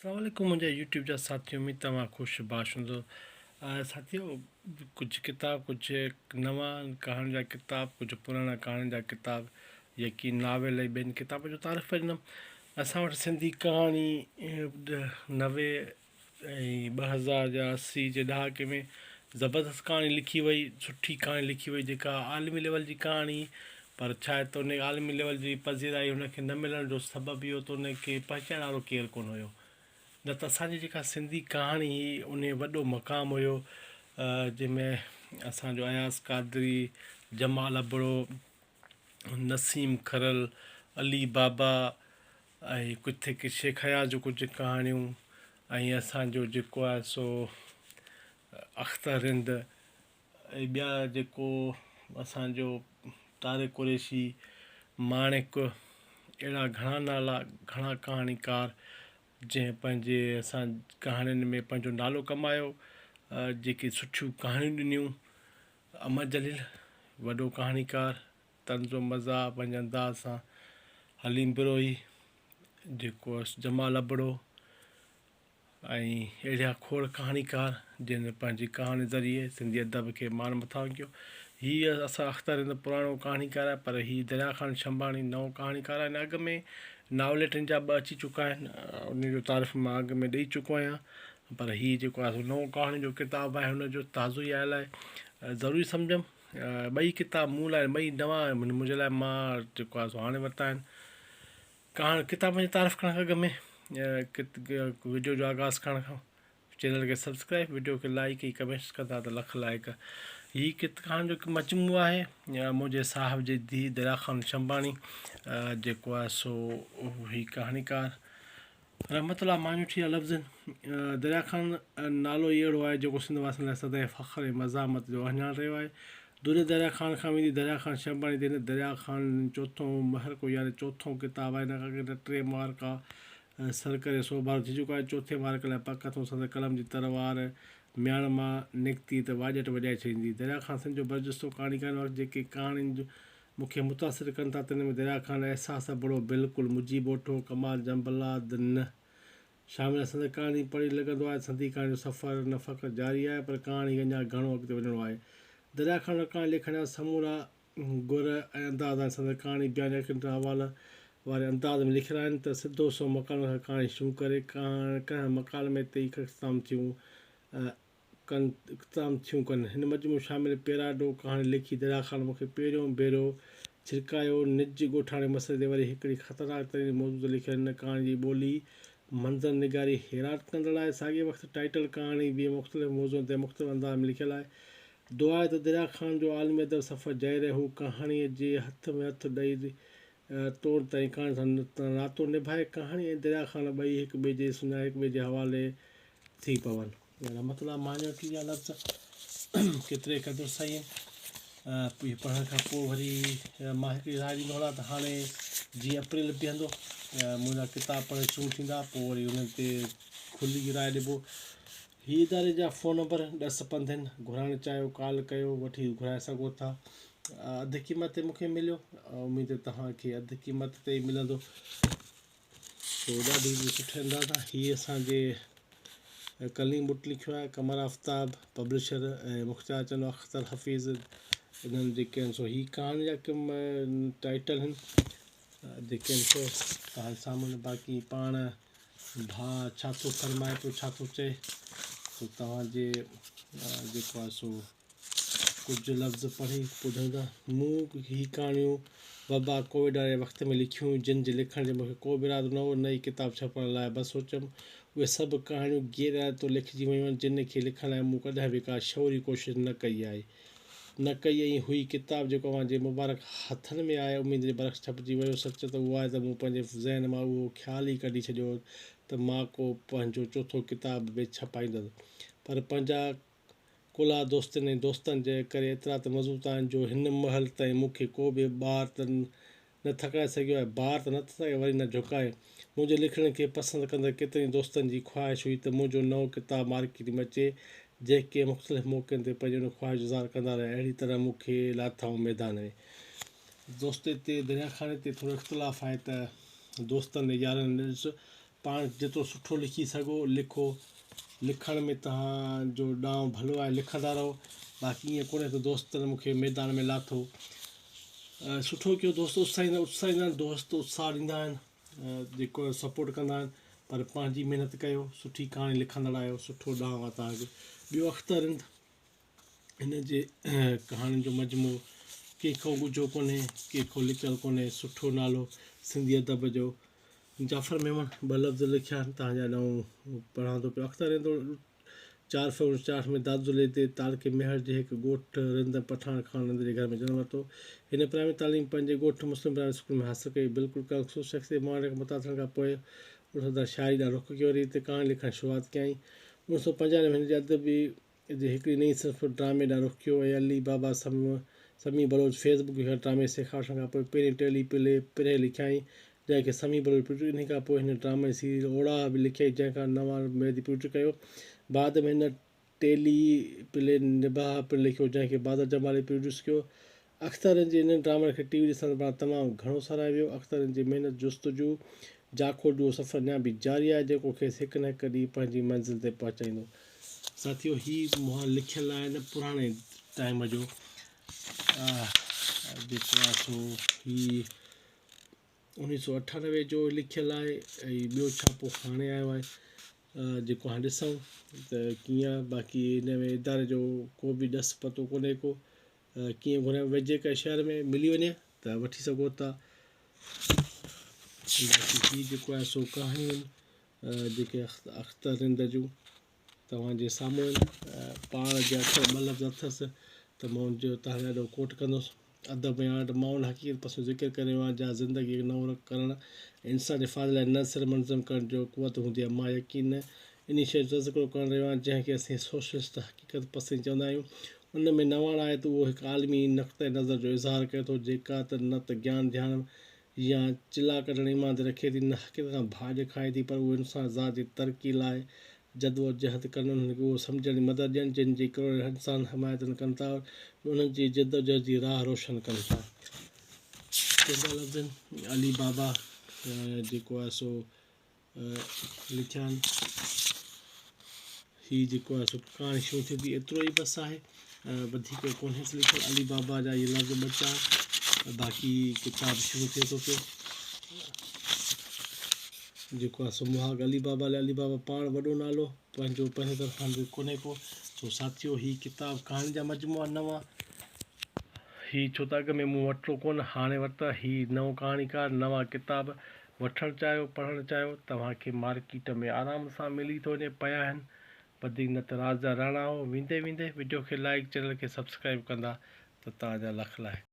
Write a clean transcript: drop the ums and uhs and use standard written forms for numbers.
اسلام عليڪم منهنجا يوٽيوب جا ساٿيو اميد توهان خوش باش هوندو ساٿيو ڪجهه ڪتاب ڪجهه نوان ڪهاڻين جا ڪتاب ڪجهه پراڻا ڪهاڻين جا ڪتاب يقين ناول ۽ ٻين ڪتابن جو تعارف ڏنم اسان وٽ سنڌي ڪهاڻي 90 ۽ 2000 جا 80 جي ڏهاڪي ۾ زبردست ڪهاڻي لکي وئي سٺي ڪهاڻي لکي وئي جيڪا عالمي ليول جي ڪهاڻي پر ڇا آهي ته ان عالمي ليول جي پذيرائي هن کي نه ملڻ جو سبب اهو ته ان کي پهچائڻ وارو ڪير ڪونه هيو نه ته اسان جي جيڪا سنڌي ڪهاڻي هئي ان وڏو مقام هيو جنهن ۾ اسان جو اياز قادري جمال ابڙو نسيم کرل علي بابا ۽ ڪٿي ڪي شيخ اياز جون ڪجهه ڪهاڻيون ۽ اسان جو جيڪو آهي سو اختر رند ۽ ٻيا جيڪو اسان جو طارق قريشي، ماڻڪ اهڙا گهڻا نالا گهڻا ڪهاڻيڪار جنهن پنهنجي اسان ڪهاڻين ۾ پنهنجو نالو ڪمايو جيڪي سٺيون ڪهاڻيون ڏنيون امر جليل وڏو ڪهاڻيڪار طنز و مزاح پنهنجي انداز سان حليم بروهي جيڪو جمال ابڙو ۽ اهڙا کوڙ ڪهاڻيڪار جن پنهنجي ڪهاڻي ذريعي سنڌي ادب کي مان مٿانهون ڪيو. هي اسان اختر هند پراڻو ڪهاڻيڪار آهي پر هي دريا خان شنباڻي نئون ڪهاڻيڪار آهي. هن اڳ ۾ ناوليٽ هن جا ٻه اچي چڪا آهن ان جو تعارف مان اڳ ۾ ڏئي چڪو آهيان پر هي جيڪو آهي سو نئون ڪهاڻي جو ڪتاب آهي هن جو تازو ئي آيل آهي ضروري سمجھم ٻئي ڪتاب مون لاء ٻئي نوان منهنجي لاء مان جيڪو آهي سو هاڻي ورتا آهن. ڪهاڻي ڪتابن جي تعارف ڪرڻ کان اڳ ۾ وڊيو جو آغاز ڪرڻ کان چينل کي سبسڪرائب وڊيو کي لائڪ ۽ ڪمينٽس ڪندا ته لک لائق هي ڪهاڻي جو مجموعو آهي منهنجي صاحب جي ڌي دريا خان شنباڻي جيڪو آهي سو هي ڪهاڻيڪار رحمت الله ماڃوٺي جا لفظ آهن. دريا خان نالو ئي اهڙو آهي جيڪو سنڌ واسين لاء سدائين فخر ۽ مزاحمت جو اهڃاڻ رهيو آهي. دري دريا خان کان ويندي دريا خان شنباڻي تي هن دريا خان چوٿون محرڪو يعني چوٿون ڪتاب آهي. هن کان اڳ ٽي معرڪا سر ڪري سوڀارو ٿي چڪا آهن. چوٿين معرڪي لاء پڪ اٿئون سندس قلم جي تروار مياڻ مان نڪتي ته واڄٽ وڄائي ڇڏيندي. دريا خان سنڌ جو برجستو ڪهاڻيڪار هن وقت جيڪي ڪهاڻين مون کي متاثر ڪن ٿا تن ۾ دريا خان، احساس ابڙو، بلڪل، مجيب اوٺو، ڪمال جنبلاد نه شامل آهن. سندس ڪهاڻي پڙهي لڳندو آهي ته سنڌي ڪهاڻي جو سفر نه فقط جاري آهي پر ڪهاڻي کي اڃا گهڻو اڳتي وڃڻو آهي. دريا خان وٽ ڪهاڻي لکڻ جا سمورا گر ۽ انداز آهن. سندس ڪهاڻي بيان جا اکين حوالا واري انداز ۾ لکيل آهن ته سڌو سنئون مڪالمي کان ڪهاڻي شروع ڪري ڪنهن مڪالمي تي ئي اختتام ٿيون ڪن اقدام ٿيون ڪن. هن مجموعي ۾ شامل پيراڊو ڪهاڻي لکي دريا خان مون کي پهريون ڀيرو ڇرڪايو. نج ڳوٺاڻي مسئلي تي وري هڪڙي خطرناڪ ترين موضوع تي لکيل هن ڪهاڻي جي ٻولي منظر نگاري حيران ڪندڙ آهي. ساڳئي وقت ٽائيٽل ڪهاڻي به مختلف موضوعن تي مختلف انداز ۾ لکيل آهي. دعا آهي ته دريا خان جو عالمي ادب سفر جاري رهي. هو ڪهاڻيء جي هٿ ۾ هٿ ڏئي توڙ تائين ڪهاڻي سان ناتو نڀائي. ڪهاڻي ۽ دريا خان ٻئي هڪ ٻئي جي سڃاڻ هڪ ٻئي جي حوالي ٿي پون. رحمت الله ماڃوٺي جا لفظ ڪيتري قدر صحيح آهن. اهي پڙهڻ کان پوء وري مان هڪڙي راء ڏيندو هلان ته هاڻي جيئن اپريل بيهندو منهنجا ڪتاب پڙهڻ شروع ٿيندا پوء وري انهن تي کلي راء ڏبو. هي اداري جا فون نمبر ڏس پنڌ آهن گهرائڻ چاهيو ڪال ڪيو وٺي گهرائي سگهو ٿا. اڌ قيمت تي مونکي مليو اميد توهان کي اڌ قيمت تي ئي ملندو. سو ڏاڍي سٺي انداز سان هي اسان جي ڪليم ٻٽ لکيو آهي قمر آفتاب پبلشر ۽ مختيار چنو اختر حفيظ انهن جيڪي آهن سو هي ڪهاڻي جا ڪم ٽائيٽل آهن جيڪي آهن سو توهان جي سامهون باقي پاڻ ڀاء ڇا ٿو فرمائي پيو ڇا ٿو چئي سو توهان جي جيڪو آهي سو ڪجهه لفظ پڙهي ٻڌائيندا. مون هي ڪهاڻيون وبا ڪووڊ واري وقت ۾ لکيون هيون، جن جي لکڻ جو مون کي ڪو به ارادو نه هو، نه ئي ڪتاب ڇپڻ لاء. بس سوچيم، اهي سڀ ڪهاڻيون غير ارادي طور لکجي ويون آهن، جن کي لکڻ لاء مون ڪڏهن به ڪا شعوري ڪوشش نه ڪئي آهي. نه ڪئي ۽ هئي. ڪتاب جيڪو اوهان جي مبارڪ هٿن ۾ آهي، اميد جي برعڪس ڇپجي ويو. سچ ته اهو آهي ته مون پنهنجي ذهن مان اهو خيال ئي ڪڍي ڇڏيو هو ته مان ڪو پنهنجو چوٿون ڪتاب به ڇپائيندس، پر پنهنجا ڪلها دوستين ۽ دوستن جي ڪري ايترا ته مضبوط آهن جو هن مهل تائين مون کي ڪو به بار ته نه ٿڪائي سگهيو آهي، بار ته نه ٿڪائي وري نه جهڪائي. منهنجي لکڻين کي پسند ڪندڙ ڪيترن ئي دوستن جي خواهش هئي ته منهنجو نئون ڪتاب مارڪيٽ ۾ اچي، جيڪي مختلف موقعن تي پنهنجي ان خواهش جو اظهار ڪندا رهيا. اهڙي طرح مون کي لاٿائون ميدان ۾. دوستي تي دريا خاني تي ٿورو اختلاف آهي ته دوستن ۽ يارن ڏس. پاڻ جيترو سٺو لکي سگهو لکو لکڻ ۾ توهان جو ڏانء ڀلو آهي لکندا رهو باقي ائين ڪونهي ته دوستن مون کي ميدان ۾ لاٿو سٺو ڪيو دوست اتساهيندا اتساهيندا آهن دوست اتساهه ڏيندا آهن جيڪو سپورٽ ڪندا آهن پر پنهنجي محنت ڪيو سٺي ڪهاڻي لکندڙ آهيو سٺو ڏانء آهي توهان کي ٻيو اختر رند هن جي ڪهاڻين جو مجموعو ڪنهن کان ڳجهو ڪونهي ڪنهن کان لڪيل ڪونهي سٺو نالو سنڌي ادب جو جعفر ميمڻ ٻه لفظ لکيا آهن تان جا ڏانهن پڙهان ٿو پيو اختر رند 4 فيبروري 1960 ۾ دادو ضلعي جي تعلقي ميهڙ جي هڪ ڳوٺ رند پٺاڻ خان رند جي گهر ۾ جنم ورتو. هن پرائمري تعليم پنهنجي ڳوٺ مسلم پرائمري اسڪول ۾ حاصل ڪئي. بلڪل ڪنگسو شخصي معاونت کان متاثر ٿيڻ کان پوء 1910 شاعري ڏانهن رخ ڪيو ريت ڪهاڻي لکڻ جي شروعات ڪيائين. 1995 ۾ هن جي ادبي جي هڪڙي نئين صنف ڊرامي ڏانهن رخ ڪيو ۽ علي بابا سميع بلوچ فيس بڪ کان ڊرامي سيکارڻ کان پوء پهرين ٽيلي پلي پرهه لکيائين جنهن کي سميع بلوچ پروڊيوس انهي کان پوء هن ڊرامي سيريل اوڙاهه به لکيائين جنهن کان نوان مهدي پروڊيوس ڪيو. بعد ۾ هن ٽيلي پلي نباهه پڻ لکيو جنهن کي بادل جمالي پروڊيوس ڪيو. اخترن جي انهن ڊرامن کي ٽي وي ڏسندڙن پاران تمام گهڻو ساراهيو ويو. اخترن جي محنت، جستجو، جاکوڙ جو اهو سفر اڃا به جاري آهي جيڪو کيس هڪ نه هڪ ڏينهن پنهنجي منزل تي پهچائيندو. ساٿيو هي مهاڳ لکيل آهي نه پراڻي ٽائيم جو جيڪو آهي سو هي 1998 جو لکيل آهي ۽ ٻيو ڇاپو هاڻي آيو آهي جيڪو هاڻي ڏسون ته ڪيئن باقي هن ۾ اداري جو ڪو به ڏس پتو ڪونهي ڪو ڪيئن گهرايو ويجهي ڪنهن شهر ۾ ملي وڃي ته وٺي سگهو ٿا باقي هي جيڪو آهي سو ڪهاڻيون آهن جيڪي اختر رند جون توهان جي سامهون آهن پاڻ جي اکر ٻه لفظ اٿس ته مان ان جو توهان ڏاڍو ڪوٽ ڪندس ادب ۽ آرٽ مان ان حقيقت پسند ذڪر ڪري رهيو آهيان جا زندگي کي نئون رخ ڪرڻ ۽ انسان جي فائدي لاء نئين سر منظم ڪرڻ جو قوت هوندي آهي. مان يقين انهي شيء جو تذڪرو ڪرڻ رهيو آهيان جنهن کي اسين سوشلسٽ حقيقت پسندي چوندا آهيون. ان ۾ نواڻ آهي ته اهو هڪ عالمي نقطه نظر جو اظهار ڪري ٿو جيڪا ته نه ته گيان ڌيان يا چلا ڪڍڻ ايمان تي رکي ٿي نه حقيقت کان ڀاڄ کائي ٿي پر اهو انسان ذات جي ترقي لاء جدوجهد ڪن انهن کي اهو سمجهڻ جي مدد ڏين جن جي ڪروڙين انسان حمايت ڪن ٿا ۽ انهن جي جدوجهد جي راهه روشن ڪن ٿا. چوندا لفظ آهن علي بابا جيڪو آهي سو لکيا آهن. هي جيڪو آهي سو ڪهاڻي شروع ٿئي ٿي ايترو ئي بس آهي وڌيڪ ڪونهيس لکيل علي بابا جا اهي لفظ ٻه چار باقي ڪتاب شروع ٿئي ٿو پيو جيڪو آهي سو مهاڳ علي بابا لاء علي بابا پاڻ وڏو نالو پنهنجو پنهنجي طرفان به ڪونهي ڪو سو ساٿيو هي ڪتاب ڪهاڻي جا مجموعا نوان هي ڇو ته اڳ ۾ مون ورتو ڪونه هاڻي ورتو هي نئون ڪهاڻيڪار نوان ڪتاب وٺڻ چاهيو پڙهڻ چاهيو توهان کي مارڪيٽ ۾ آرام سان ملي ٿو وڃي پيا آهن وڌيڪ نه ته راز جا راڻا آهو ويندي ويندي وڊيو کي لائيڪ چينل کي سبسڪرائيب ڪندا ته توهان جا لک لائق.